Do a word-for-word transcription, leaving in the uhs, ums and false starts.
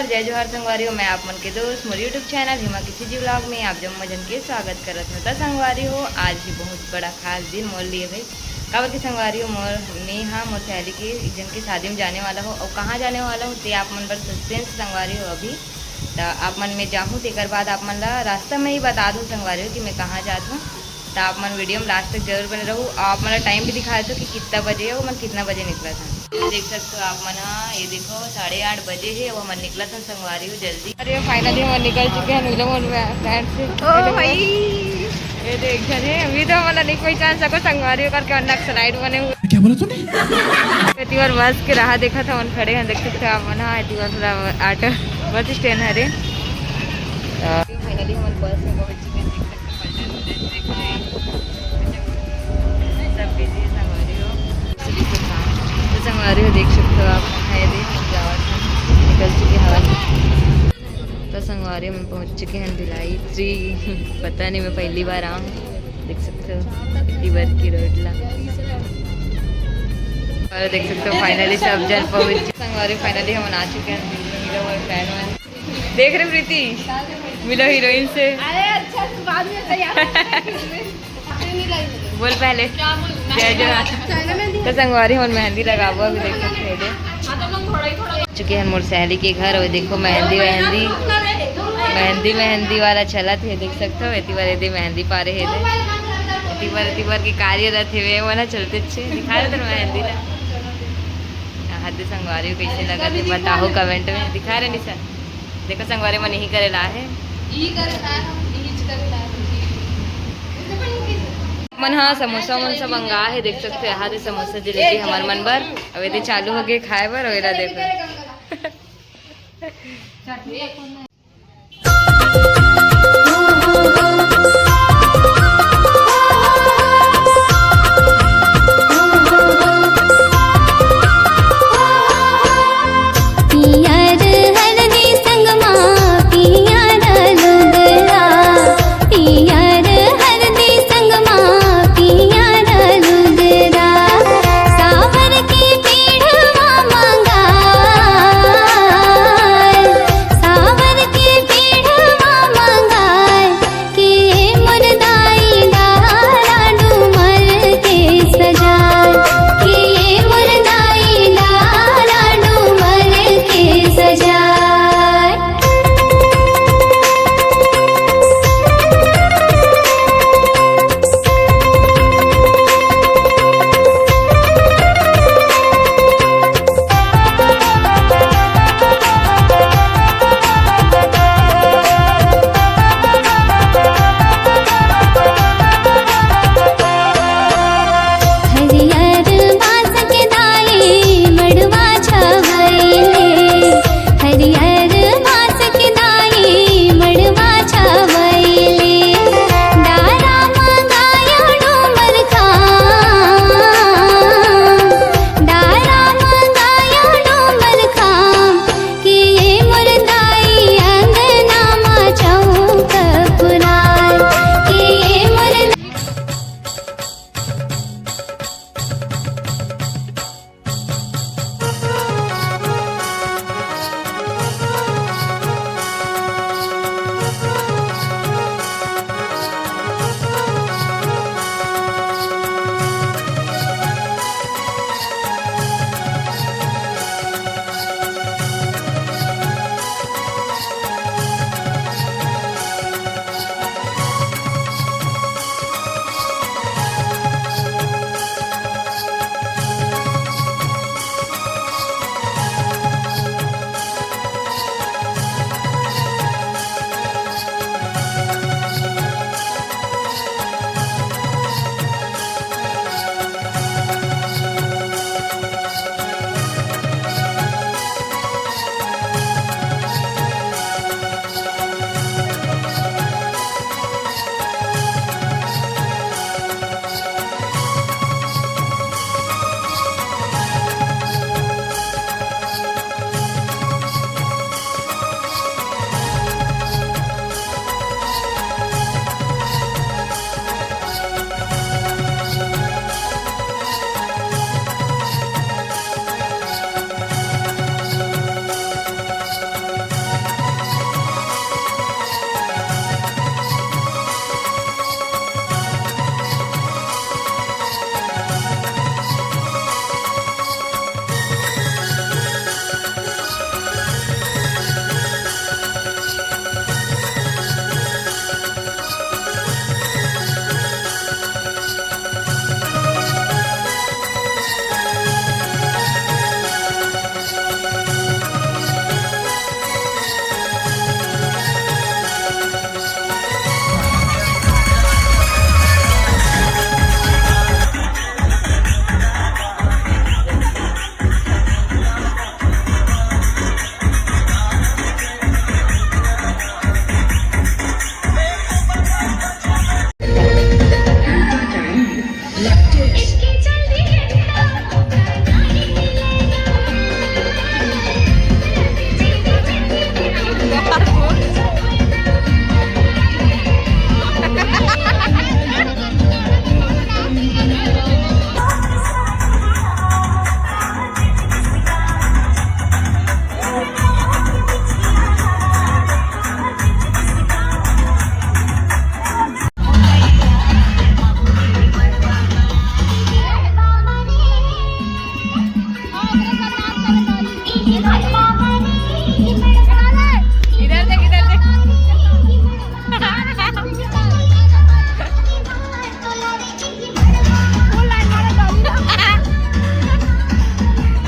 जय जोहार संगवारी हो, मैं आप मन के दोस्त मोर YouTube चैनल हिमा किसी जी व्लॉग में आप जम्मो झन के स्वागत करत हूँ। त संगवारी हो, आज ही बहुत बड़ा खास दिन मोर लिए भाई, काबर कि संगवारी हो, मोर मैं हा मोर सहेली के एक जन के शादी में जाने वाला हो, और कहाँ जाने वाला हो ते आप मन बर सस्पेंस संगवारी हो। अभी त आप मन में जाहूँ, तेकर बाद आप मन ला रास्ता में ही बता दूँ संगवारी हो कि मैं कहाँ जात हूँ। त आप मन वीडियो में लास्ट तक जरूर बने रहू, और आप मन ला टाइम भी दिखा देथों कि कितना बजे है, वो मन कितना बजे निकलत हन। देख सकते हो आप मन हा, ये देखो साढ़े आठ बजे है, वो हमन निकलत हन संगवारी हो जल्दी। अरे फाइनली हमन निकल चुके हैं नीलम और मैं फ्रेंड से। ओ भाई, ये देख झन है, अभी तो हमन ला नहीं पहचान सको संगवारी हो करके, और नक्सलाइट बने हुए। क्या बोला तूने? एती बर बस के राह देखत हमन खड़े हैं, देख सकते हो आप मन हा, एती बर पूरा ऑटो बस स्टैंड हरे। फाइनली हमन बस में पहुंच चुके हैं, देख सकते हो पलटन उलटन देख रहे हैं। सब बिजी है संगवारी हो। तो संगवारी हो देख सकते हो आप, है दे जावत है, निकल चुके हवा। तो संगवारी हो, मैं पहुंच चुके हैं भिलाई थ्री। पता नहीं, मैं पहली बार आऊँ। देख सकते हो रिवर की रोड ला। और देख सकते हो फाइनली सब जन पहुंच चुके। संगवारी हो, फाइनली हमन आ चुके हैं दिल्ली, हीरो और फैन वन। देख रहे प्रीति, मिलो हीरोइन से। अरे अच्छा, बाद में तैयार होते हैं। बोल पहले। क्या बोलूं? जय जोहार। तो संगवारी हो, हमन मेहंदी लगाबो, अभी देख सकते हो दे। चुके हैं मोर सहेली के घर। और देखो मेहंदी, मेहंदी, मेहंदी, मेहंदी वाला चलत है, देख सकते हो। एती बर एदे मेहंदी पारे है दे। एती बर, एती बर के कार्य रथ है, वे वाला चलते अच्छे दिखा रहे थे मेहंदी ला। यहाँ दे संगवारी हो कैसे लगा थे, बताओ कमेंट में। दिखा रहे निशा, देखो संगवारी मन यही करे ला है। यही करे ला है, यही करे ला है। मन हाँ, समोसा वमोसा मंगा है, देख सकते हो। यहाँ दे समोसा जलेबी हमर मन बर। अब एदे चालू हो गए खाए बर, और एला देखो।